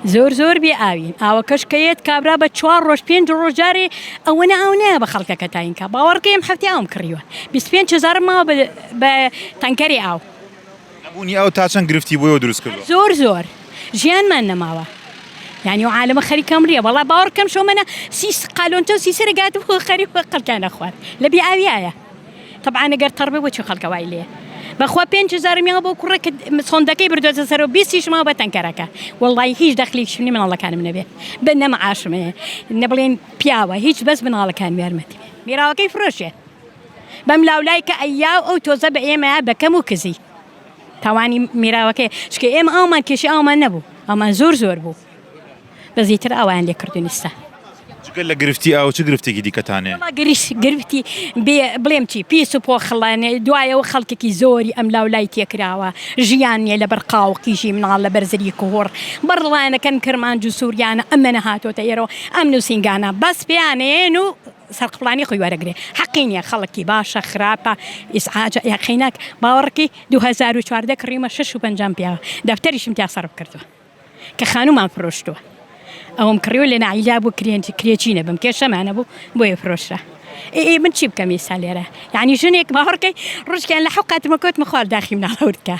زۆر زۆر بێ ئاوین ئاوەکەش کە یەت کابرا بە چوار ڕۆژ پێنج ڕۆژ جارێ ئەوەنە ئاو نایە بە خەڵکەکە تاینکا باوەڕکەی ئەم هەفتەی ئاوم کڕیوە 25 هەزارم ماوە بە بە تەنکەری ئاو. نەبوونی ئاو تا چەند گرفتی بۆ ئێوە دروست کردووە؟ زۆر زۆر ژیانمان نەماوە یانی ئەو عالەمە خەریکە مریە وەڵا باوەڕکەم شۆمەنە سی قالۆنچە و سی سەرە گات بۆ خەریک خەڵکیان نەخوارد لە بێ ئاویایە. تەبعەن گەر تەڕ بێ بۆچی خەڵکە وای لێیە بەخوا 5000 میاوە بۆ کوڕە کە سۆندەکەی بردۆتە سەرەوە بیستیش ماوە بە تەنکەرەکە وەڵی هیچ دەخلیکشم نیە مناڵەکانم نەبێ بە نە معاشم هەیە نە بڵێن پیاوە هیچ بەس مناڵەکان یارمەتی میراوەکەی فرۆشێ بەم لاولای کە ئەیا و ئەو تۆزە بە ئێمە بە کەم و کزی تاوانی میراوەکەی چکە ئێمە ئاومان کێشی ئاومان نەبوو ئەمان زۆر زۆر بوو. بەس ئیتر ئاوایان لێ کردوین ئیستا. جگە لە گرفتی ئاو چ گرفتێکی دیکەتان هەیە؟ وەڵا گریش گرفتی بێ بڵێم چی پیس و پۆخڵە دوایەوە خەڵکێکی زۆری ئەم لاو لای تێکراوە ژیان نیە لەبەر قاو قیژی مناڵ لەبەر زریک و هۆڕ بەڕڵایەنەکەن کرمانج و سوریانە ئەمەنە هاتۆتە ئێرەوە ئەم نوسینگانە بەس پێیانەیەن و سەرقفڵانی خۆی وەرەگرێ حەقی نیە خەڵکی باشە خراپە ئیزعاجە یاقیناک باوەڕکی 2014 کڕیومە شەش و پەنجام پیاوە دەفتەریشم تیا سەرف کردووە. کە خانوومان فرۆشتووە ئەوم کڕیوە لە ناعیلا بوو کرێنج کرێچی نەبم کێشەمان نەبوو بۆیە فرۆشرا ئێ ئێ من چی بکەم ئێستا لێرە یعنی ژنێک باوەڕکەی ڕۆژکیان لە حەو قاتمە کەوتمە خوار داخی مناڵە وردکە.